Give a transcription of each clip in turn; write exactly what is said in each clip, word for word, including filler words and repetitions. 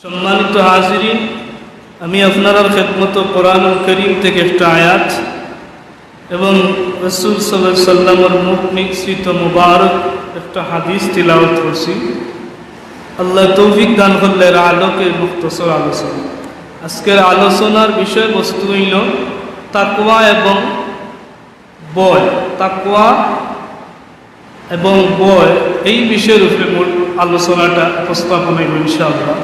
সম্মানিত হাজিরিন, আমি আপনারার খেদমতো কোরআনুল করিম থেকে একটা আয়াত এবং রাসূল সাল্লাল্লাহু আলাইহি ওয়াসাল্লামর মুখ নিঃসৃত মোবারক একটা হাদিস তিলাওয়াত করছি। আল্লাহ তৌফিক দান করলে এর আলোকে মুখতসর আলোচনা। আজকের আলোচনার বিষয়বস্তু হইল তাকওয়া এবং ভয়। তাকওয়া এবং ভয়, এই বিষয়ের উপরে মূল আলোচনাটা উপস্থাপন হইব ইনশাআল্লাহ।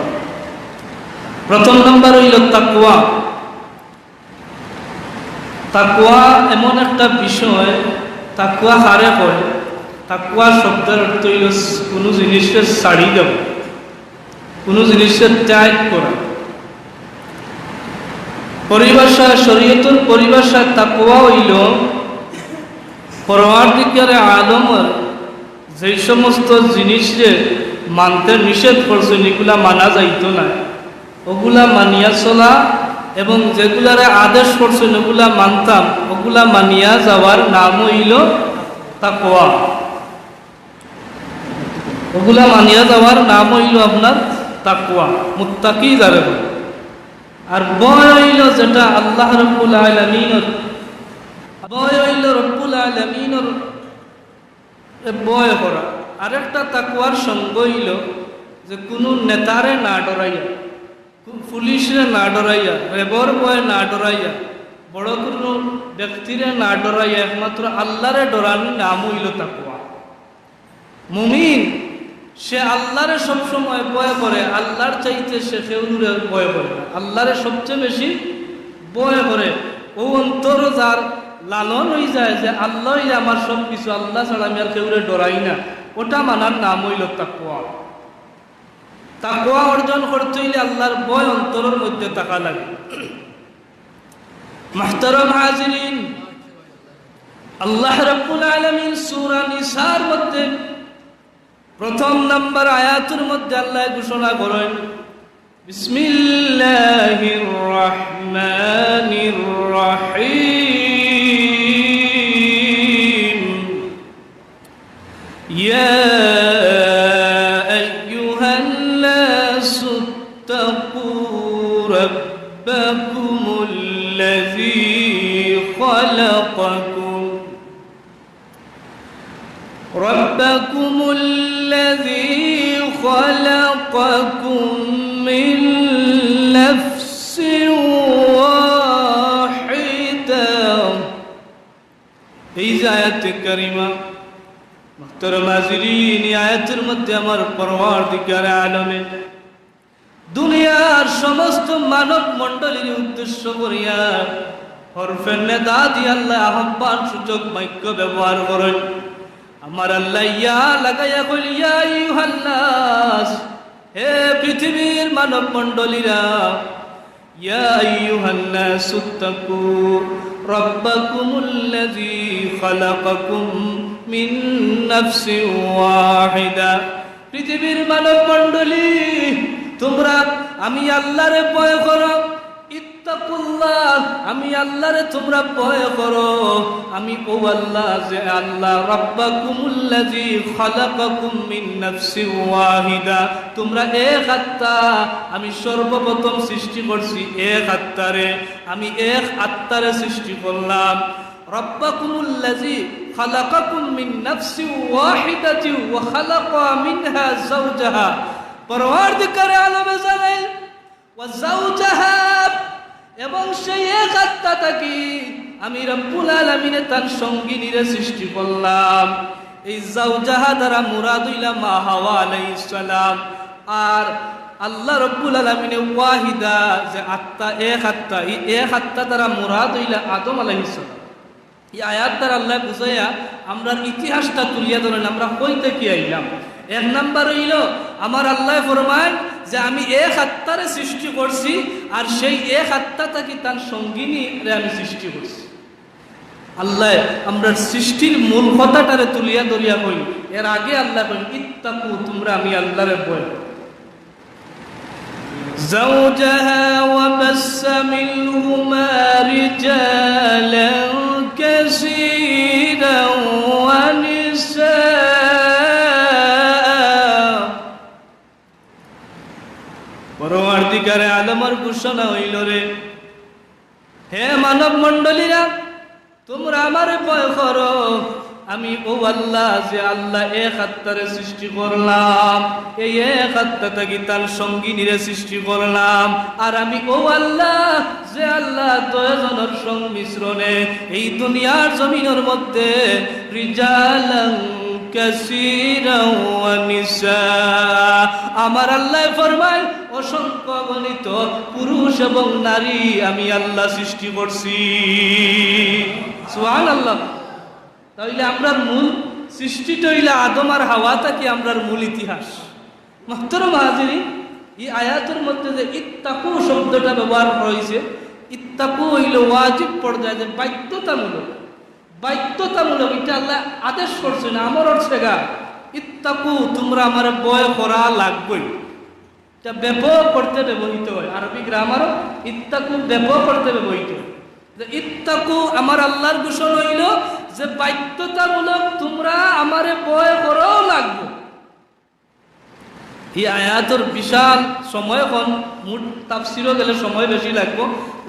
প্রথম নাম্বার হইল তাকওয়া। তাকওয়া এমন একটা বিষয়, তাকওয়া কারে কয়? তাকওয়া শব্দের অর্থ হইল কোনো জিনিসকে ছাড়ি দেওয়া, কোনো জিনিসকে ত্যাগ করা। পরিভাষা, শরীয়তের পরিভাষায় তাকওয়া হইল পরওয়ারদিগারে আলমর যেই সমস্ত জিনিসরে মানতে নিষেধ করছেন, এগুলা মানা যাইতো না, ওগুলা মানিয়া চলা, এবং যেগুলারে আদেশ করছেন ওগুলা মানতাম, ওগুলা মানিয়া যাওয়ার নাম হইল তাকওয়া। ওগুলা মানিয়া যাওয়ার নাম হইল আপনার তাকওয়া, মুত্তাকি যারে বলে। আর ভয় হইল যেটা আল্লাহ রাব্বুল আলামিনর, ভয় হইল রাব্বুল আলামিনর এ ভয় করা। আরেকটা তাকওয়ার সঙ্গ হইল যে কোনো নেতারে না ডরাইয়া, কু-, পুলিশরে না ডরাইয়া, র্যাবর ভয়ে না ডরাইয়া, বড় কোনো ব্যক্তিরে না ডরাইয়া একমাত্র আল্লাহরে ডরানির নাম হইল তাকওয়া। মুমিন সে আল্লাহরে সবসময় ভয় করে, আল্লাহর চাইতে সে কেউরে ভয় করে না, আল্লাহরে সবচেয়ে বেশি ভয় করে। ও অন্তর যার লালন হয়ে যায় যে আল্লাহ হইলে আমার সব কিছু, আল্লাহ ছাড়া আমি আর কেউরে ডরাই না, ওটা মানার নাম হইল তাকওয়া। তাকওয়া অর্জন করতে হইলে আল্লাহর ভয় অন্তরের মধ্যে থাকা লাগে। মুহতারাম হাজিরিন, আল্লাহ রাব্বুল আলামিন সূরা নিসার মধ্যে প্রথম নাম্বার আয়াতের মধ্যে আল্লাহ ঘোষণা করেন, বিসমিল্লাহির রহমানির রহিম। يا أيها الناس اتقوا ربكم الذي خلقكم، ربكم الذي خلقكم من نفس واحدة। এই যে আয়াতে কারিমা, মুহতারাম হাজিরিন, এই আয়াতের মধ্যে আমার পরওয়ারদিগারে আলমে দুনিয়ার সমস্ত মানব মণ্ডলীর উদ্দেশ্য করিয়া হরফে নেদা দিয়া আল্লাহ আহ্বান সূচক বাক্য ব্যবহার করেন। আমার আল্লাহ ইয়া লাগাইয়া কইল, ইয়া আইয়ুহান নাস, হে পৃথিবীর মানব মণ্ডলীরা, يا أيها الناس اتقوا ربكم الذي خلقكم من نفس واحدة। পৃথিবীর মানব মণ্ডলী, তোমরা আমি আল্লাহরে ভয় করো। ইত্তাকুল্লাহ, আমি আল্লাহরে তোমরা ভয় করো। আমি ও আল্লাহ, যে আল্লাহ, রাব্বাকুমুল্লাযী খালাকাকুম মিন নাফসিন ওয়াহিদা, তোমরা এক আত্মা, আমি সর্বপ্রথম সৃষ্টি করছি এক আত্মারে, আমি এক আত্মারে সৃষ্টি করলাম। রাব্বাকুমুল্লাযী খালাকাকুম মিন নাফসিন ওয়াহিদাতিন ওয়া খালাকা মিনহা যাওজাহা। পরওয়ারদিগারে আলমে জানাইল, ওয়া যাওজাহা, এবং সেই এক আত্মা থাকি আমি রব্বুল আলামিনে তার সঙ্গিনীরে সৃষ্টি করলাম। এই যাওজাহা দ্বারা মুরাদ হইলা মা হাওয়া আলাইহিস সালাম। আর আল্লাহ রব্বুল আলামিনে ওয়াহিদা, যে আত্মা, এক আত্মা, এই এক আত্মা দ্বারা মুরাদ হইলা আদম আলাইহিস সালাম। এই আয়াত দ্বারা আল্লাহ বুঝাইয়া আমরার ইতিহাসটা তুলিয়া ধরেন, আমরা কই থাকি আইলাম। এক নাম্বার হইল, আমার আল্লাহ ফরমায় যে আমি এক আত্মারে সৃষ্টি করছি, আর সেই এক আত্মা থাকি তার সঙ্গিনীরে আমি সৃষ্টি করছি। আল্লাহ আমরার সৃষ্টির মূল কথাটারে তুলিয়া ধরিয়া কই, এর আগে আল্লাহ কই, ইত্তাকু, তোমরা আমি আল্লাহরে ভয় করো। زوجها وبث منهما رجالا كثيرا ونساء। পরওয়ারদিগারে আলমর ঘোষণা অইলো রে, হে মানব মণ্ডলীরা, তুমরা আমারে ভয় করো। আমি অউ আল্লাহ, যে আল্লাহ এক আত্মারে সৃষ্টি করলাম, এই এক আত্মা থাকি তার সঙ্গিনীরে সৃষ্টি করলাম। আর আমি অউ আল্লাহ, যে আল্লাহ দুইজনর সংমিশ্রণে এই দুনিয়ার জমিনর মধ্যে রিজালান কাসীরান ওয়া নিসা। আমার আল্লায় ফরমায়, অসংখ্য অগণিত পুরুষ এবং নারী আমি আল্লাহ সৃষ্টি করছি। সুবহানাল্লাহ। তাইলে আমরার মূল সৃষ্টিটা অইলো আদম আর হাওয়া থাকি আমরার মূল ইতিহাস। মুহতারাম হাজিরিন, এই আয়াতর মধ্যে যে ইত্তাকু শব্দটা ব্যবহার করা অইছে, ইত্তাকু অইলো ওয়াজিব পর্যায়ে, যে বাধ্যতামূলক, বাধ্যতামূলক, ইটা আল্লায় আদেশ করছইন, আমরর ছেগা, ইত্তাকু, তুমরা আমারে ভয় করা লাগবোই। ইটা ব্যাপক অর্থে ব্যবহৃত অয়, আরবি গ্রামারো ইত্তাকু ব্যাপক অর্থে ব্যবহৃত অয়। যে ইত্তাকু, আমার আল্লাহর ঘোষণা অইলো যে বাধ্যতামূলক তুমরা আমারে ভয় করাও লাগবো। এই আয়াতর বিশাল সময়, অখন মূল তাফসিরো গেলে সময় বেশি লাগবো।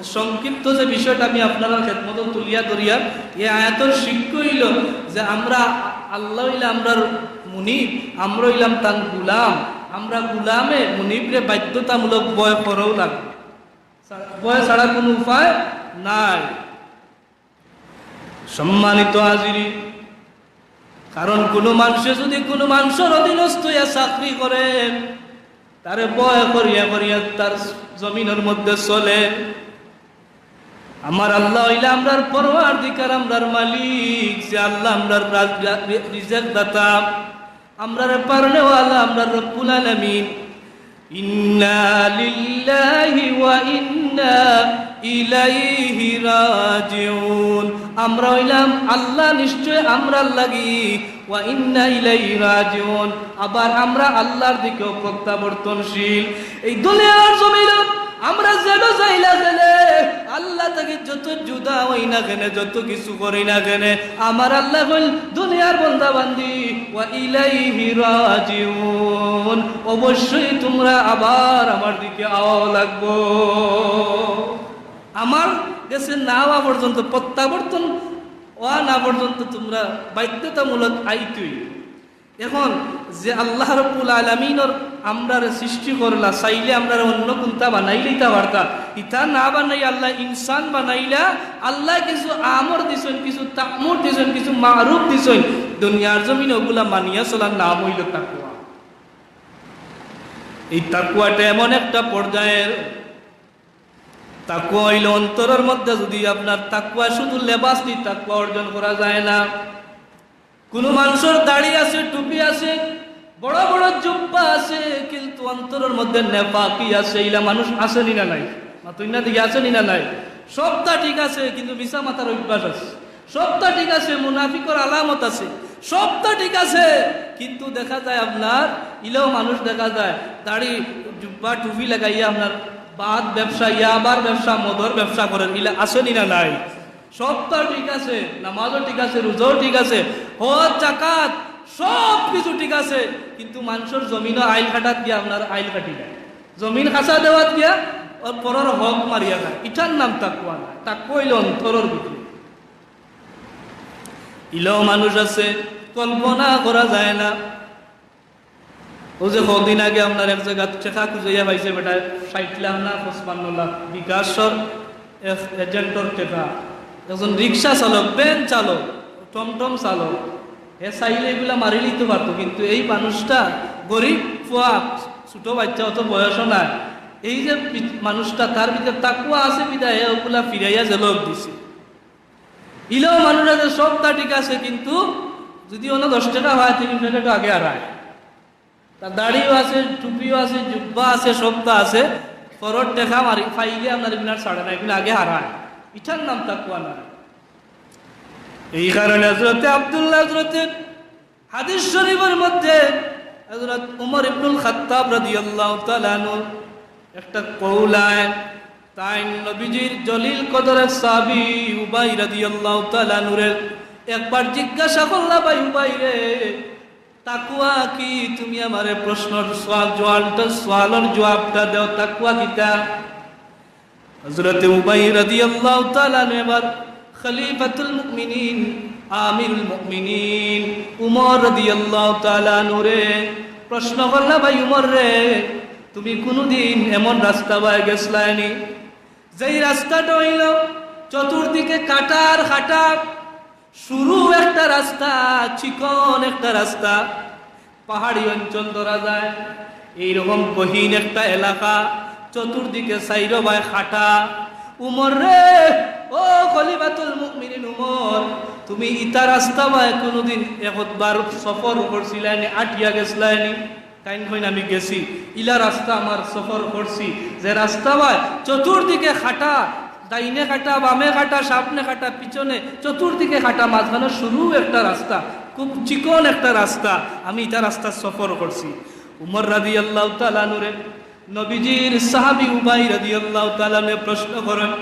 সংক্ষিপ্ত যে বিষয়টা আমি আপনারার খেদমতো তুলিয়া ধরিয়ার, এই আয়াতর শিক্ষা অইলো যে আমরা, আল্লাহ অইলা আমরার মুনিব, আমরা অইলাম তান গুলাম, আমরা গুলামে মুনিবরে বাধ্যতামূলক ভয় করাও লাগবো, ভয় ছাড়া কোনো উপায় নাই। সম্মানিত হাজিরিন, কারণ কোনো মানষে যদি কোনো মানষর অধীনস্থ অইয়া চাকরি করে, তারে ভয় করিয়া করিয়া তার জমিনর মধ্যে চলে। আমার আল্লাহ অইলা আমরার পরওয়ারদিগার, আমরার মালিক, যে আল্লাহ আমরার রাজ-, রা-, রি-, রিজিক দাতা, আমরারে পালনেওয়ালা, আমরার রব্বুল আলামিন। ইন্না লিল্লাহি ওয়া ইন্না ইলাইহি রাজিউন। আমরা অইলাম আল্লাহ, নিশ্চয় আমরার লাগি, ওয়া ইন্না ইলাইহি রাজিউন, আবার আমরা আল্লাহর দিকেও প্রত্যাবর্তনশীল। এই দুনিয়ার জমিনো আমরা যেনো যাই না কেনে, আল্লাহ থাকি যত জুদা অই না কেনে, যত কিছু করি না কেনে, আমার আল্লাহ কইল, দুনিয়ার বান্দা বান্দি, ওয়া ইলাইহি রাজিউন, অবশ্যই তুমরা আবার আমার দিকে আওয়া লাগবো। আমার গেছে না আওয়া পর্যন্ত, প্রত্যাবর্তন অওয়া না পর্যন্ত তুমরা বাধ্যতামূলক আইতই। এখন যে আল্লাহ রব্বুল আলামিনর আমরারে সৃষ্টি করলা, চাইলে আমরারে অন্য কুনতা বানাইলিতা পারতা। ইতা না বানাই আল্লাহ ইনসান বানাইলা। আল্লাহ কিছু আমর দিছইন, কিছু তামুর দিছইন, কিছু মারুফ দিছইন। দুনিয়ার জমিনো অগুলা মানিয়া চলার নাম অইলো তাকওয়া। এই তাকওয়াটা এমন একটা পর্যায়ের, তাকওয়া অইলো অন্তরর মধ্যে, যদি আপনার তাকওয়া শুধু লেবাস দি তাকওয়া অর্জন করা যায় না। কুনু মানষর দাড়ি আছে, টুপি আছে, বড় বড় জুব্বা আছে, কিন্তু অন্তরর মধ্যে নেফাকি আছে, ইলা মানুষ আছে নি না নাই? মাতইন না দেখি, আছে নি না নাই? সবতা ঠিক আছে, কিন্তু মিছা মাতার অভ্যাস আছে। সবতা ঠিক আছে, মুনাফিকর আলামত আছে, সবতা ঠিক আছে, কিন্তু দেখা যায় আপনার ইলাও মানুষ দেখা যায় দাড়ি, জুব্বা, টুপি লাগাইয়া আপনার বাদ ব্যবসা, ইয়াবার ব্যবসা, মদর ব্যবসা করের, ইলা আছে নি না নাই? সবতা ঠিক আছে, নামাজও ঠিক আছে, রোজাও ঠিক আছে, হজ, যাকাত, সব কিছু ঠিক আছে, কিন্তু মানষর জমিনো আইল কাটাত গিয়া আপনার আইল কাটি যায়, জমিন খাসা দেওয়াত গিয়া অউ পরর হক মারিয়া যায়। ইটার নাম তাকওয়া নায়। তাকওয়া অইলো অন্তরর ভিতরে। ইলাও মানুষ আছে, কল্পনা করা যায় না। অউ যে কদিন আগে আপনার এক জাগাত টেকা খুজাইয়া পাইছে বেটায় ষাইট লাখ না পঁচপান্ন লাখ, বিকাশর এক এজেন্টর টেকা। একজন রিক্সা চালক, ভ্যান চালক, টমটম চালক, হে চাইলে ইগুলা মারিলিতো পারতো, কিন্তু এই মানুষটা গরিব ফুয়া, ছোট বাইচ্চা, অত বয়সও নাই। এই যে পি-, মানুষটা, তার ভিতরে তাকওয়া আছে বিধায় হে অগুলা ফিরাইয়া জেলক দিছে। ইলাও মানুষ আছে, সবতা ঠিক আছে, কিন্তু যদি অনো দশ টেকা পায়, তিন প্যাকেটও আগে হারায়। তার দাড়িও আছে, টুপিও আছে, জুব্বা আছে, সবতা আছে, পরর টেকা মারি পাইলে আপনার ইগুন আর ছাড়ে না, ইগুন আগে হারায়। ইটার নাম তাকওয়া নায়। এই কারণে হযরতে আব্দুল্লাহ, হযরতে হাদিস শরীফর মধ্যে হযরত উমর ইবনুল খাত্তাব রাদিয়াল্লাহু তাআলা আনহু একটা কওল আয়, তাইন নবীজির জলিল কদরের সাহাবী উবাই রাদিয়াল্লাহু তাআলা আনহুরে একবার জিজ্ঞাসা করলা, "ভাই উবাই রে, তাকওয়া কি? তুমি আমারে প্রশ্নর সওয়াল জওয়াবটা, সওয়ালর জওয়াবটা দেও, তাকওয়া কিতা? হযরতে উবাই রাদিয়াল্লাহু তাআলা আনহু এবার খলিফাতুল মুমিনিন, আমিরুল মুমিনিন উমর রাদিয়াল্লাহু তাআলা আনহুরে প্রশ্ন করলা, "ভাই উমর রে, তুমি কুনুদিন এমন রাস্তা বায় গেছলায়নি, যেই রাস্তাটা অইলো চতুর্দিকে কাটা আর কাটা, শুরু একটা রাস্তা, চিকন একটা রাস্তা, পাহাড়ি অঞ্চল ধরা যায়, এইরকম গহীন একটা এলাকা, চতুর্দিকে চাইরো বায় কাটা। উমর রে, ও খলিফাতুল মুমিনিন উমর, তুমি ইতা রাস্তা বায় কুনুদিন একবার সফর করছিলায়নি, আটিয়া গেছলায়নি?" তাইন কইন, "আমি গেছি, ইলা রাস্তা আমার সফর করছি, যে রাস্তা বায় চতুর্দিকে কাটা, ডাইনে কাটা, বামে কাটা, সামনে কাটা, পিছনে, চতুর্দিকে কাটা, মাঝখানো শুরু একটা রাস্তা, খুব চিকন একটা রাস্তা, আমি ইতা রাস্তা সফর করছি।" উমর রাদিয়াল্লাহু তাআলা আনহুরে নবীজির সাহাবী উবাই রাদিয়াল্লাহু তাআলা আনহু প্রশ্ন করেন,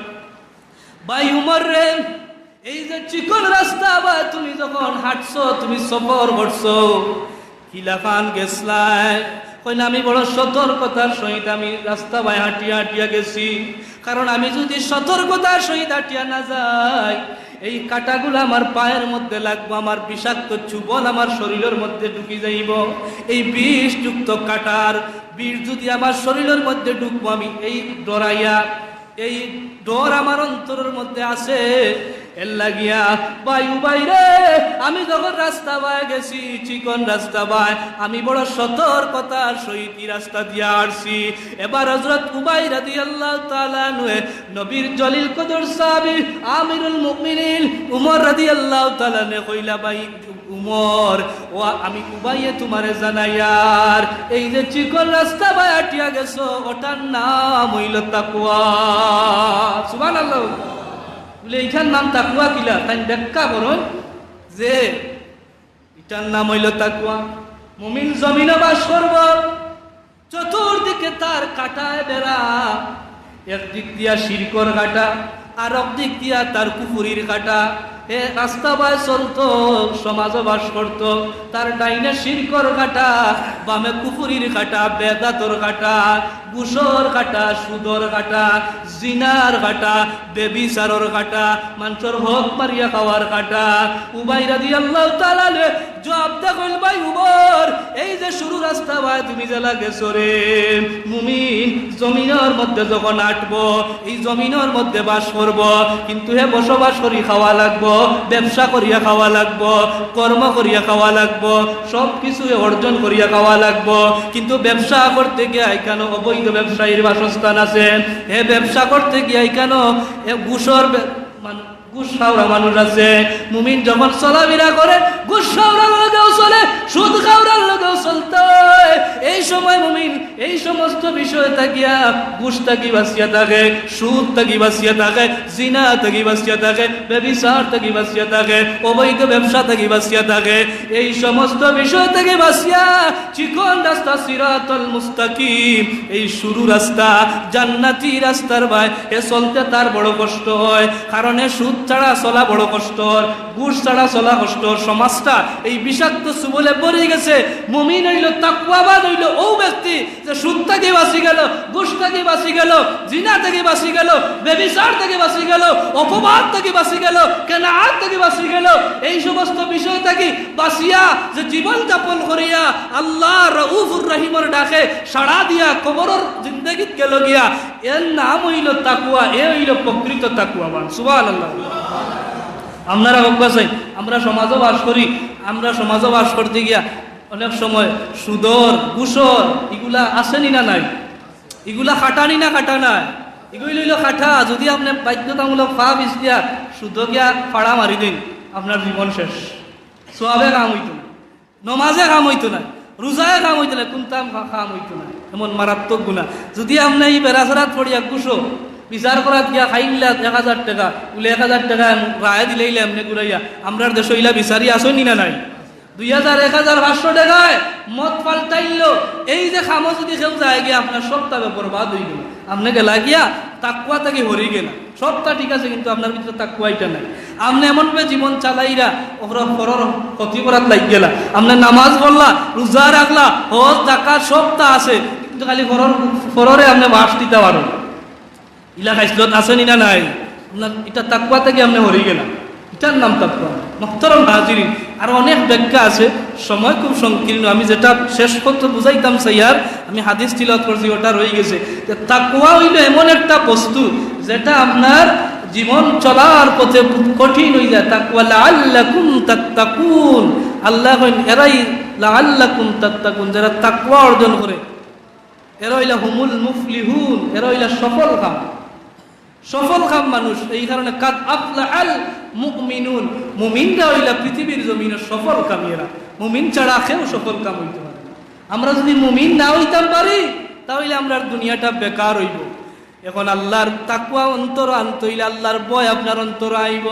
"ভাই উমর রে, এই যে চিকন রাস্তা বায় তুমি যখন হাঁটছো, তুমি সফর করছো, কিলাখান গেছলায়?" কইন, "আমি বড় সতর্কতার সহিত আমি রাস্তা বায় হাঁটিয়া হাঁটিয়া গেছি, কারণ আমি যুদি সতর্কতার সহিত হাঁটিয়া না যাই, এই কাটাগুলা আমার পায়ের মধ্যে লাগবো, আমার বিষাক্ত চুবল আমার শরীলর মধ্যে ঢুকি যাইবো। এই বিষযুক্ত কাটার বিষ যুদি আমার শরীলর মধ্যে ঢুকবো, আমি এই ডরাইয়া, এই ডর আমার অন্তরর মধ্যে আছে, এর লাগিয়া।" ভাই উবাই রে, আমি যখন রাস্তা বায় গেছি, চিকন রাস্তা বায়, আমি বড় সতর্কতার সহিত ই রাস্তা দিয়া হাঁটছি। এবার হযরত উবাই রাদিয়াল্লাহু তাআলা আনহু নবীর জলিল কদর সাহাবী আমিরুল মুমিনিন উমর রাদিয়াল্লাহু তাআলা আনহু কইলা, "ভাই উমর, ও আমি উবাইয়ে তুমারে জানাইয়ার, এই যে চিকন রাস্তা বায় আটিয়া গেছো, ওটার নাম অইলো তাকওয়া।" সুবহানাল্লাহ। বলে, "এইটার নাম তাকওয়া কিলা?" তাইন ব্যাখ্যা করইন যে ইটার নাম অইলো তাকওয়া। মুমিন জমিনো বাস করবো, চতুর্দিকে তার কাটায় বেড়া, একদিক দিয়া শিরকর কাটা, আরক দিক দিয়া তার কুফুরির কাটা। হে রাস্তা বায় চলতো, সমাজো বাস করতো, তার ডাইনে শিরকর কাটা, বামে কুফুরির কাটা, বেদাতর কাটা, ঘুষর কাটা, সুদর কাটা, জিনার কাটা, বেবিচারর কাটা, মানষর হক মারিয়া খাওয়ার কাটা। উবাই রাদিয়াল্লাহু তাআলা আনহু জবাব দে কইল, "ভাই উমর, এই যে শুরু রাস্তা বায় তুমি যেলা গেছো রে, মুমিন জমিনর মধ্যে যখন আটবো, এই জমিনর মধ্যে বাস করবো, কিন্তু হে বসবাস করি খাওয়া লাগবো, ব্যবসা করিয়া খাওয়া লাগবো, কর্ম করিয়া খাওয়া লাগবো, সব কিছু হে অর্জন করিয়া খাওয়া লাগবো, কিন্তু ব্যবসা করতে গিয়া ইখানো অবৈধ ব্যবসায়ীর বাসস্থান আছে, হে ব্যবসা করতে গিয়া ইখানো এ ঘুষর বে-, মান-, ঘুষ খাওরা মানুষ আছে।" মুমিন যখন চলাফিরা করে, ঘুষ খাওরার লগেও চলে, সুদ খাওরার লগেও চলতে হয়। এই সময় মুমিন এই সমস্ত বিষয় থাকিয়া, ঘুষ থাকি বাঁচিয়া থাকে, সুদ থাকি বাঁচিয়া থাকে, জিনা থাকি বাঁচিয়া থাকে, ব্যভিচার থাকি বাঁচিয়া থাকে, অবৈধ ব্যবসা থাকি বাঁচিয়া থাকে, এই সমস্ত বিষয় থাকি বাঁচিয়া চিকন রাস্তা সিরাতুল মুস্তাকিম, এই শুরু রাস্তা, জান্নাতি রাস্তার বায় এ চলতে তার বড় কষ্ট হয়, কারণ এ সুদ ছাড়া চলা বড় কষ্ট হয়, ঘুষ ছাড়া চলা কষ্ট হয়। সমাজটা এই বিষাক্ত চুবলে পড়ি গেছে। মুমিন অইলো, তাকওয়াবান অইলো অউ ব্যক্তি যে সুদ থাকি বাঁচি গেল, ঘুষ থাকি বাঁচি গেল, জিনা থাকি বাঁচি গেল, ব্যভিচার থাকি বাঁচি গেল, অপবাদ থাকি বাঁচি গেল, কেনাআত থাকি বাঁচি গেল, এই সমস্ত বিষয় থাকি বাঁচিয়া যে জীবন যাপন করিয়া আল্লাহ রউফুর রহিমর ডাকে সাড়া দিয়া কবরর জিন্দেগিত গেল গিয়া, এর নাম অইলো তাকওয়া, এ অইলো প্রকৃত তাকওয়াবান। সুবহানাল্লাহ। আপনারা অভ্যাস হয়, আমরা সমাজো বাস করি, আমরা সমাজো বাস করতে গিয়া অনেক সময় সুদর, ঘুষর, ইগুলা আছে নি না নাই? ইগুলা কাটা নি না কাটা নায়? ইগুই লইল কাটা। যদি আপনে বাধ্যতামূলক পা পিছ দিয়া সুদো গিয়া ফাড়া মারি দেইন, আপনার জীবন শেষ। সওয়াবে কাম অইতো না, নমাজে কাম অইতো না, রোজায় কাম অইতো না, কুনতাম কা-, কাম অইতো না। এমন মারাত্মক গুনা। যদি আপনে ই বেড়াছেড়াত পড়িয়া ঘুষো বিচার করাত গিয়া খাইল্লাত এক হাজার টেকা, বুলে এক হাজার টেকা রায় দিলাইলে এমনে ঘুরাইয়া, আমরার দেশো ইলা বিচারি আছে নি না নাই? দুই হাজার, এক হাজার পাঁচশো টেকায় মত পাল্টাইলো। এই যে কামো যদি কেউ যায় গিয়া, আপনার সবটা বরবাদ অই গেল। আপনে গেলা গিয়া তাকওয়া থাকি হরি গেলা। সবটা ঠিক আছে, কিন্তু আপনার ভিতরে তাকওয়া ইটা নাই। আপনে এমনভাবে জীবন চালাইরা, অপরর, পরর ক্ষতি করাত লাগি গেলা। আপনে নামাজ পড়লা, রোজা রাখলা, হজ, যাকাত সবতা আছে, কিন্তু খালি পরর, পররে আপনে বাঁশ দিতা পারো। ইলা খাইছলত আছে নি না নাই? আপনার ইটা তাকওয়া থাকি আপনে হরি গেলা, ইটার নাম তাকওয়া। মুহতারাম হাজিরিন, আর অনেক ব্যাখ্যা আছে, সময় খুব সংকীর্ণ। আমি যেটা শেষ পর্যন্ত বুঝাইতাম চাইয়ার, আমি হাদিস তিলাওয়াত করছি, ওটা রয়ে গেছে। যে তাকওয়া হইল এমন একটা বস্তু, যেটা আপনার জীবন চলার পথে খুব কঠিন হয়ে যায়। তাকওয়া, লাআল্লাকুম তাত্তাকুন। আল্লাহ কইন, এরাই লাআল্লাকুম তাত্তাকুন, যারা তাকওয়া অর্জন করে, এরা হইলা হুমুল মুফলিহুন, এরা হইলা সফল কাম, সফল কাম মানুষ। এই কারণে কাদ আফলাহাল মুমিনুন, মুমিনরা হইলা পৃথিবীর জমিনে সফল কাম। এরা মুমিন ছাড়া কেউ সফল কাম হইতে পারে না। আমরা যদি মুমিন না হইতাম পারি, তাহলে আমরার দুনিয়াটা বেকার হইব। এখন আল্লাহর তাকওয়া অন্তর আনতে হইলে আল্লাহর ভয় আপনার অন্তর আইব।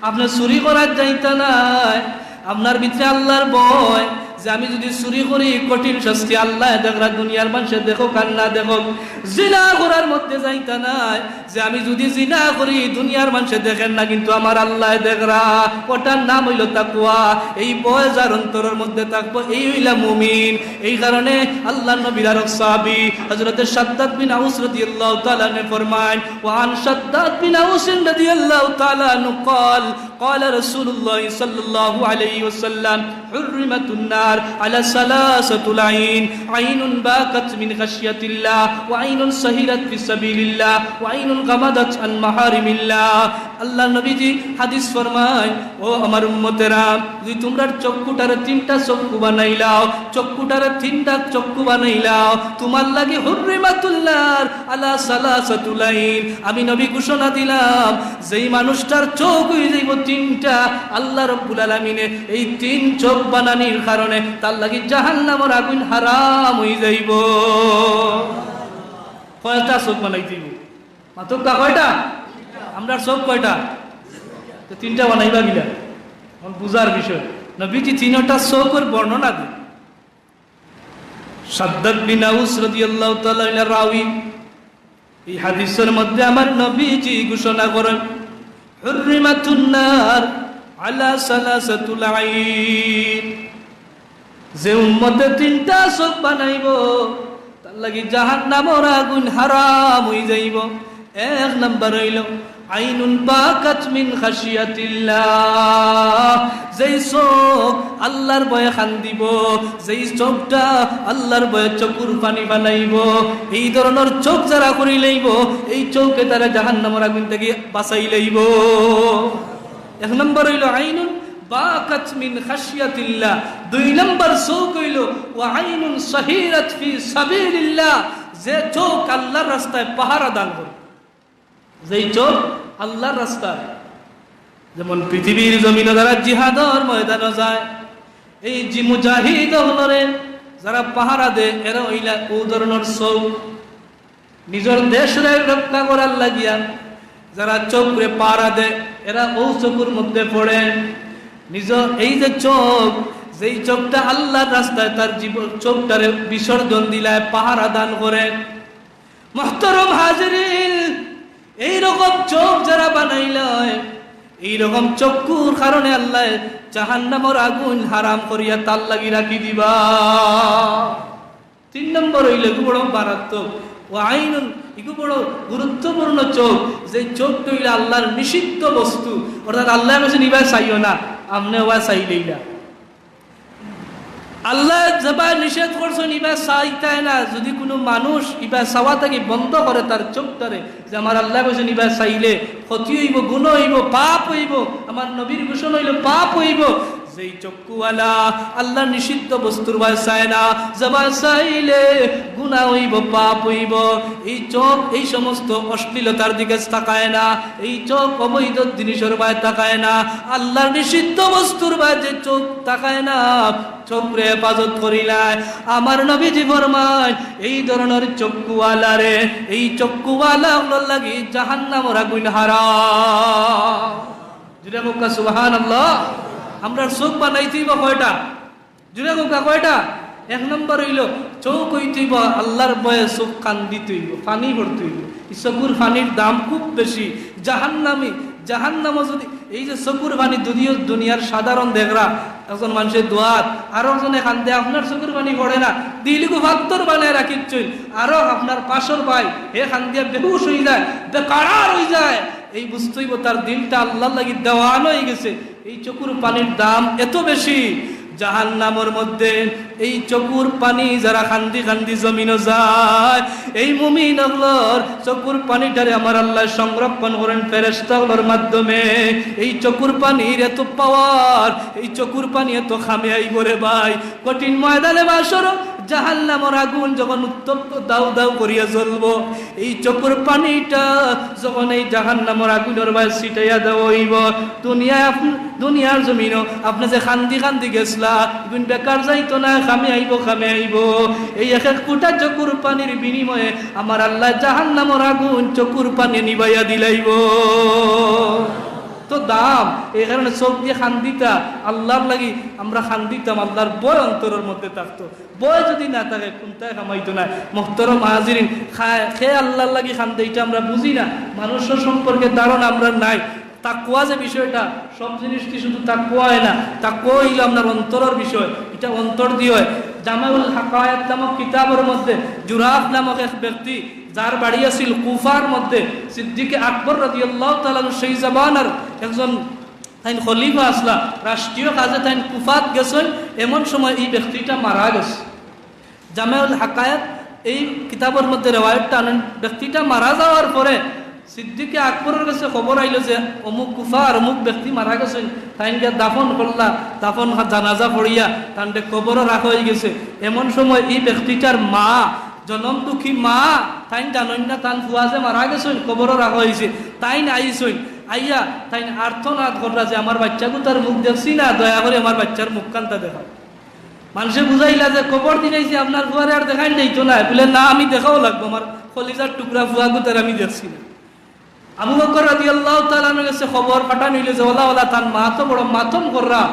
আপনে চুরি করার যাইতা নাই, আপনার ভিতরে আল্লাহর ভয়, যে আমি যদি চুরি করি, কঠিন শাস্তি আল্লাহ দেখরা, দুনিয়ার মানুষে দেখুক আর না দেখুক। জিনা করার মধ্যে যাইতা নাই, যে আমি যদি জিনা করি, দুনিয়ার মানুষে দেখের না, কিন্তু আমার আল্লাহ দেখরা। ওটার নাম হইল তাকওয়া। এই ভয় যার অন্তরের মধ্যে থাকবো, এই হইলা মুমিন। এই কারণে আল্লাহর নবীর আরক সাহাবী হযরতে শাদ্দাদ বিন আউস রাদিয়াল্লাহু তাআলা আনহু ফরমায়, وعن شداد بن أوس رضي الله تعالى عنه قال، قال رسول الله صلى الله عليه وسلم، حرمت النار على ثلاثة العين، عين باكت من خشية الله، وعين سهرت في سبيل الله، وعين غمضت عن محارم الله। আল্লাহর নবীজি হাদিস ফরমায়, ও আমার উম্মতেরা, যদি তোমরার চক্ষুটারে তিনটা চক্ষু বানাইলাও, চক্ষুটারে তিনটা চক্ষু বানাইলাও, তোমার লাগি হুররিমাতুন নার আলা সালাসাতুল আইন। আমি নবী ঘোষণা দিলাম, যেই মানুষটার চোখ হয়ে যাইব তিনটা, আল্লাহ রব্বুল আলামিনে এই তিন চোখ বানানির কারণে তার লাগি জাহান্নামর আগুন হারাম হয়ে যাইব। কয়টা চোখ বানাই দিব? মাতুক্কা কয়টা? আমরার চোখ কয়টা? তো তিনটা বানাইবা গিলা। এখন বুঝার বিষয়। নবীজি তিনটা চোখের বর্ণনা দেন। শাদ্দাদ বিন আউস রাদিয়াল্লাহু তাআলা আনহু রাবি। এই হাদিসের মধ্যে আমার নবীজি ঘোষণা করেন, হুররিমাতুন নার আলা সালাসাতুল আইন। যে উম্মতে তিনটা চোখ বানাইব, তার লাগি জাহান্নামর আগুন হারাম হয়ে যাইব। এক নাম্বার হইল, আইনুন বাকাত মিন খাশিয়াতিল্লাহ, যেই চোখ আল্লাহর ভয়ে কান্দিব, যেই চোখটা আল্লাহর ভয়ে চকুর পানি ফালাইব, এই ধরনের চোখ যারা করি লইব, এই চোখে তারা জাহান্নামর আগুন থেকে বাঁচাই লইব। এক নম্বর হইল আইনুন বাকাত মিন খাশিয়াতিল্লাহ। দুই নম্বর চোখ হইল ওয়া আইনুন সাহিরাত ফি সাবিলিল্লাহ, যে চোখ আল্লাহর রাস্তায় পাহারা দান করে। যেই চোখ আল্লাহর রাস্তায়, যেমন পৃথিবীর জমিনে যারা জিহাদর ময়দানে যায়, এই যে মুজাহিদ অকলরে যারা পাহারা দেয়, এরা হইলা ও ধরনের চোখ। নিজের দেশরে রক্ষা করার লাগিয়া যারা চোখরে পাহারা দেয়, এরা ও চোখের মধ্যে পড়ে। নিজ এই যে চোখ, যেই চোখটা আল্লাহর রাস্তায় তার জীবন, চোখটারে বিসর্জন দিলায়, পাহারা দান করে। মুহতারাম হাজিরিন, এই রকম চোখ যারা বানাইলায়, এই রকম চক্ষুর কারণে আল্লাহ জাহান্নামর আগুন হারাম করিয়া তার লাগি রাখি দিবা। তিন নম্বর হইল, এগু বড় মারাত্মক। ওয়া আইনুন, এগু বড় গুরুত্বপূর্ণ চোখ, যে চোখটা হইল আল্লাহর নিষিদ্ধ বস্তু, অর্থাৎ আল্লাহ কইছেন, "ইবায় চাইও না", আপনে ওবায় চাইলাইলা। আল্লাহ যেবায় নিষেধ করছেন, ইবায় চাইতায় না। যদি কোনো মানুষ ইবায় চাওয়া থাকি বন্ধ করে তার চোখটারে, যে আমার আল্লাহ কইছেন, "ইবায় চাইলে ক্ষতি হইব, গুনাহ হইব, পাপ হইব", আমার নবীর ঘোষণা হইল, "পাপ হইব", যেই চক্ষুওয়ালা আল্লাহর নিষিদ্ধ বস্তুর বায় চায় না, যেবায় চাইলে গুনাহ হইব, পাপ হইব। এই চোখ এই সমস্ত অশ্লীলতার দিকে তাকায় না, এই চোখ অবৈধ জিনিসের বায় তাকায় না, আল্লাহর নিষিদ্ধ বস্তুর বায় যে চোখ তাকায় না, চোখরে হেফাজত করিলায়। আমার নবীজি ফরমায়, এই ধরনের চক্ষুওয়ালারে, এই চক্ষুওয়ালা অকলর লাগি জাহান্নামর আগুন হারাম। জুরে কউক্কা সুবহানাল্লাহ। আমরার চোখ বানাইতে হইব কয়টা? জুরে কউক্কা কয়টা? এক নম্বর হইল, চোখ হইতে হইব আল্লাহর ভয়ে চোখ কান্দিতে হইব, পানি পড়তে হইব। এই চকুর পানির দাম খুব বেশি। জাহান্নামী জাহান্নামো যুদি এই যে চকুর পানি, যুদিও দুনিয়ার সাধারণ দেখরা, একজন মানষে দোয়াত, আরো একজনে কান্দে, আপনার চকুর পানি পড়ে না, দিলগু ফাত্তর বানায় রাখিচ্ছইন, আরো আপনার পাশর ভাই, হে কান্দিয়া বেহুশ অইযায়, বেকারার অইযায়, এই বুঝতে অইবো তার দিলটা আল্লার লাগি দেওয়ান অইগেছে। এই চকুর পানির দাম এত বেশি, জাহান্নামর মধ্যে এই চকুর পানি যারা কান্দি কান্দি জমিনো যায়, এই মুমিন অকলর চকুর পানিটারে আমার আল্লায় সংরক্ষণ করইন ফেরেশতা অকলর মাধ্যমে। এই চকুর পানির এত পাওয়ার, এই চকুর পানি এত কামে আইবো রে ভাই। কঠিন ময়দানে মাশর জাহান্নামর আগুন যখন উত্তপ্ত দাউ দাউ করিয়া জ্বলবো, এই চকুর পানিটা যখন এই জাহান্নামর আগুনর বায় ছিটাইয়া দেওয়া অইবো, দুনিয়ায় আপ-, দুনিয়ার জমিনো আপনে যে কান্দি কান্দি গেছলা, ইগুন বেকার যাইতো না, কামে আইবো, কামে আইবো। এই এক এক ফুটা চকুর পানির বিনিময়ে আমার আল্লায় জাহান্নামর আগুন চকুর পানি নিবাইয়া দিলাইবো। তো দাম, এই কারণে চোখ দিয়া কান্দিতা, আল্লার লাগি আমরা কান্দিতাম, আল্লার ভয় অন্তরর মধ্যে থাকতো। ভয় যুদি না থাকে, কুন্তায় কামাইতো নায়। মোহতরম হাজিরিন, খায়, কে আল্লার লাগি কান্দে, ইটা আমরা বুঝি না। মানুষর সম্পর্কে ধারণা আমরার নাই। তাকওয়া যে বিষয়টা, সব জিনিস কি শুধু তাকওয়া অয় না, তাকওয়া অইলো আপনার অন্তরর বিষয়, ইটা অন্তর দিয়া অয়। জামাউল হাকায়াত নামক কিতাবর মধ্যে জুরাফ নামক এক ব্যক্তি, যার বাড়ি আছিল কুফার মধ্যে, সিদ্দিকে আকবর রাদিয়াল্লাহু তাআলা আনহু সেই জামানার একজন তাইন খলিফা আছলা, রাষ্ট্রীয় কাজে তাইন কুফাত গেছইন, এমন সময় এই ব্যক্তিটা মারা গেছে। জামাউল হাকায়াত এই কিতাবর মধ্যে রেওয়ায়তটা আনইন, ব্যক্তিটা মারা যাওয়ার পরে সিদ্দিকে আকবরর গেছে খবর আইলো যে অমুক কুফার অমুক ব্যক্তি মারা গেছইন, তাইন গিয়া দাফন করলা, দাফন হা-, জানাজা পড়িয়া তানরে কবরো রাখা অইগেছে। এমন সময় এই ব্যক্তিটার মা, জনম দুঃখী মা, তাইন জানইন না তান ফুয়া যে মারা গেছইন, কবরো রাখা অইছে, তাইন আইছইন, আইয়া তাইন আর্তনাদ করলা যে, "আমার বাইচ্চাগুতার মুখ দেখছি না, দয়া করি আমার বাইচ্চার মুখখানতা দেখাও।" মানষে বুঝাইলা যে, "কবর দিলাইছি, আপনার ফুয়ারে আর দেখাইন যাইতো না।" বুলে, "না, আমি দেখাও লাগবো, আমার কলিজার টুকরা ফুয়াগুতার আমি দেখছি না।" আবু বকর রাদিয়াল্লাহু তাআলা আনহুর গেছে খবর পাঠান অইলো যে, "ওলা, ওলা, তান মা তো বড় মাতম কররা,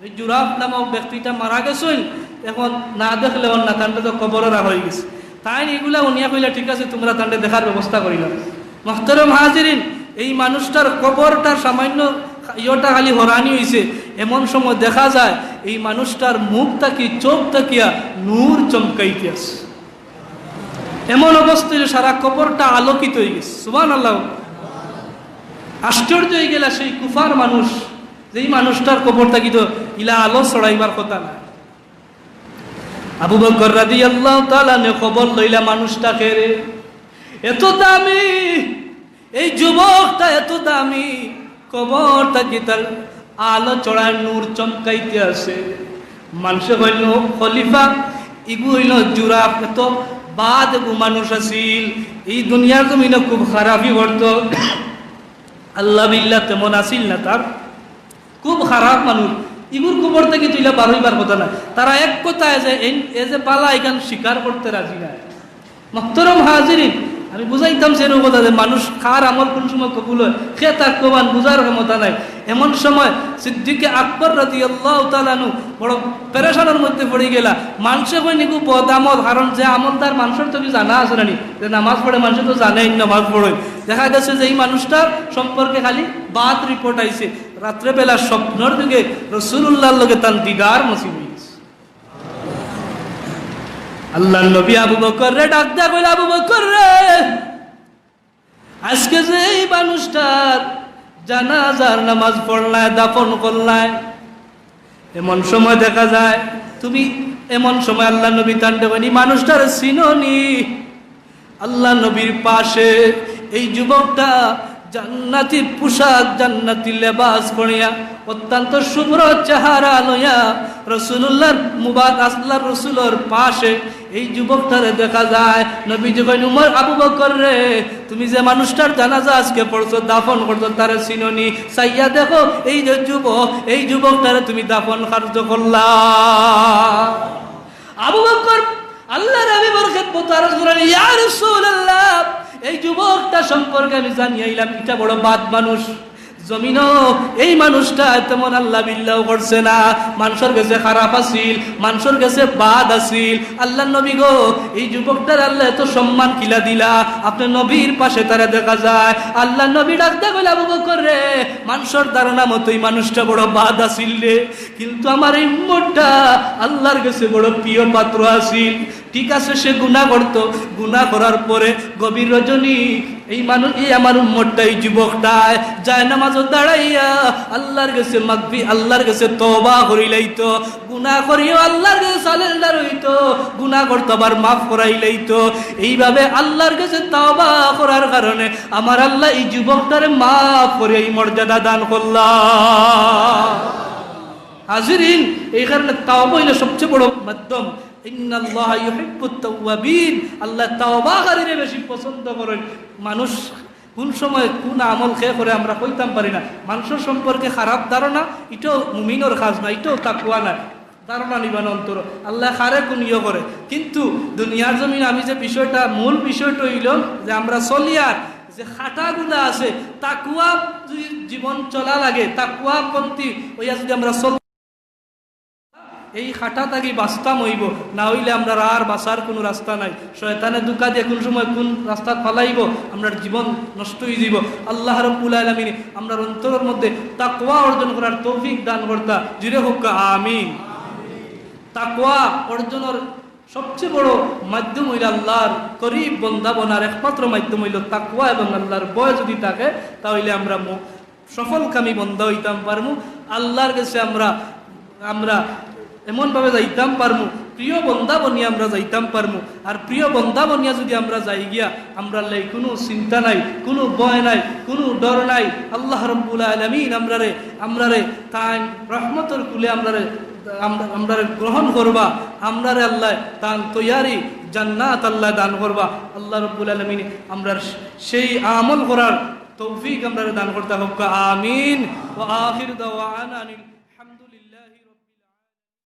এই জুরাফ নামক ব্যক্তিটা মারা গেছইন, এখন না দেখলে অর না, তানরে তো কবরো রাখা অইগেছে।" তাইন ইগুলা হুনিয়া কইলা, "ঠিক আছে, তুমরা তানরে দেখার ব্যবস্থা করিলাও।" মোহতরম হাজিরিন, এই মানুষটার কবরটার সামান্য ইয়েটা খালি হরানি অইছে, এমন সময় দেখা যায় এই মানুষটার মুখ থাকি, চোখ থাকিয়া নূর চমকাইতে আছে। এমন অবস্থা অইলো সারা কবরটা আলোকিত অইগেছে। সুবহানাল্লাহ। আশ্চর্য অইগেলা সেই কুফার মানুষ, যেই মানুষটার কবর থাকি তো ইলা আলো ছড়াইবার কথা না। আবু বকর রাদিয়াল্লাহু তাআলা আনহু খবর লইলা, "মানুষটা কে রে? এত দামি, এই যুবকটা এত দামি, কবর থাকি তার আলো ছড়ায়, নূর চমকাইতে আছে।" মানষে কইলো, "খলিফা, ইগু অইলো জুরাফ, এত বাদ এগু মানুষ আছিল, এই দুনিয়ার জমিনো খুব খারাপি করতো, আল্লাহ বিল্লাহ তেমন আছিল না তার।" খুব খারাপ মানুষ। ইগুর কবর থাকি তো ইলা বারইবার কথা না। তারা এক কথায় যে এই, এই যে বালা ইখান স্বীকার করতে রাজি না। মোহতরম হাজিরিন, আমি বুঝাইতাম সেরকম কথা যে মানুষ কার আমল কোন সময় কবুল অয়, কে তাকওয়াবান বুঝার ক্ষমতা নাই। এমন সময় সিদ্দিকে আকবর রাদিয়াল্লাহু তাআলা আনহু বড় পেরেশানর মধ্যে পড়ি গেলা। মানষে কইন ইগু বদ আমল, কারণ যে আমলদার মানষর তো কিছু জানা আছে না নি, যে নামাজ পড়ে মানষে তো জানে নামাজ পড়ে। দেখা গেছে যে এই মানুষটার সম্পর্কে খালি বাদ রিপোর্ট আইছে। রাত্রেবেলা স্বপ্নর যুগে রসুলুল্লাহর লগে তান দিদার নসিব অইগেছে। আল্লাহর নবী আবু বকররে ডাক দিয়া কইলা, "আবু বকর রে, আজকে যে এই মানুষটার জানাজার নামাজ পড়লায়, দাফন করলায়, এমন সময় দেখা যায় তুমি," এমন সময় আল্লাহর নবী তানরে কইন, "এই মানুষটারে চিনো নি?" আল্লাহর নবীর পাশে এই যুবকটা জান্নাতি পোশাক, জান্নাতি লেবাস পরিয়া, অত্যন্ত শুভ্র চেহারা লইয়া রসুলুল্লাহর মুবারক, আল্লাহর রসুলর পাশে এই যুবকটারে দেখা যায়। নবীজি কইন, "উমর, আবু বকর রে, তুমি যে মানুষটার জানাজা আজকে পড়ছো, দাফন করছো, তারে চিনো নি? চাইয়া দেখো, এই যে যুবক, এই যুবকটারে তুমি দাফন কার্য করলা।" আবু বকর আল্লাহর হাবিবর খেদমত আরজ করেন, "ইয়া রাসূলুল্লাহ, এই যুবকটা সম্পর্কে আমি জানিয়া আইলাম, ইটা বড় বাদ মানুষ, জমিনো এই মানুষটা তেমন আল্লাহ বিল্লাও করছে না, মানষর গেছে খারাপ আছিল, মানষর গেছে বাদ আছিল। আল্লাহর নবী গো, এই যুবকটার আল্লাহ এত সম্মান কিলা দিলা, আপনে নবীর পাশে তারে দেখা যায়। আল্লাহর নবী ডাক দিয়া কইলা, "আবু বকর রে, মানষর ধারণা মতো এই মানুষটা বড় বাদ আছিল রে, কিন্তু আমার এই উম্মতটা আল্লাহর গেছে বড় প্রিয় পাত্র আছিল।" ঠিক আছে, সে গুনাহ করতো, গুনাহ করার পরে গভীর রজনী এই মানুষ, এই আমার উম্মতটা, এই যুবকটায় জায়নামাজো দাঁড়াইয়া আল্লাহর গেছে মাগফি-, আল্লাহর গেছে তওবা করিলাইতো, গুনাহ করিও আল্লাহর গেছে সারেন্ডার অইতো, গুনাহ করতো আবার মাফ করাইলাইতো। এইভাবে আল্লাহর গেছে তওবা করার কারণে আমার আল্লাহ এই যুবকটারে মাফ করিয়া এই মর্যাদা দান করলা। হাজিরিন, এই কারণে তওবা অইলো সবচেয়ে বড় মাধ্যম। ইন্নাল্লাহা ইউহিব্বুত তাওয়াবিন, আল্লাহ তওবাকারীরে বেশি পছন্দ করেন। মানুষ কোন সময় কোন আমল কে করে আমরা কইতাম পারি না। মানষর সম্পর্কে খারাপ ধারণা, ইটাও মুমিনর কাজ না, ইটাও তাকওয়া না। ধারণা নিবা না অন্তর, আল্লাহ কারে কোন ইয়ে করে। কিন্তু দুনিয়ার জমিন আমি যে বিষয়টা, মূল বিষয়টা অইলো যে আমরা চলিয়ার যে খাটাগুলা আছে, তাকওয়া যদি জীবন চলা লাগে, তাকওয়াপন্থী অইয়া যদি আমরা চল এই খাটা থাকি বাঁচতাম অইবো, না অইলে আমরার আর বাঁচার কুনু রাস্তা নাই। শয়তানে ধোঁকা দিয়া কুন সময় কুন রাস্তাত ফালাইবো, আমরার জীবন নষ্ট অইযিবো। আল্লাহ রাব্বুল আলামিন আমরার অন্তরর মধ্যে তাকওয়া অর্জন করার তৌফিক দান করতা। জুরে কউক্কা আমিন। তাকওয়া অর্জনর সবচেয়ে বড় মাধ্যম অইলো আল্লাহর করিব বন্দা বনার একমাত্র মাধ্যম অইলো তাকওয়া এবং আল্লাহর ভয় যদি থাকে, তা অইলে আমরা ম-, সফলকামী বন্দা অইতাম পারমু। আল্লাহর গেছে আমরা, আমরা এমনভাবে যাইতাম পারমু, প্রিয় বন্দা বনিয়া আমরা যাইতাম পারমু। আর প্রিয় বন্দা বনিয়া যদি আমরা যাই গিয়া, আমরার লাগি কুনু চিন্তা নাই, কুনু ভয় নাই, কুনু ডর নাই। আল্লাহ রাব্বুল আলামিন আমরারে, আমরারে তান রহমতর কুলে আমরারে, আম-, আমরারে গ্রহণ করবা, আমরারে আল্লাহ তান তৈয়ারি জান্নাত আল্লাহ দান করবা। আল্লাহ রাব্বুল আলামিন আমরার সেই আমল করার তৌফিক আমরারে দান করতা কউক্কা আমিন। ওয়া আখির দাওয়ানা আনিল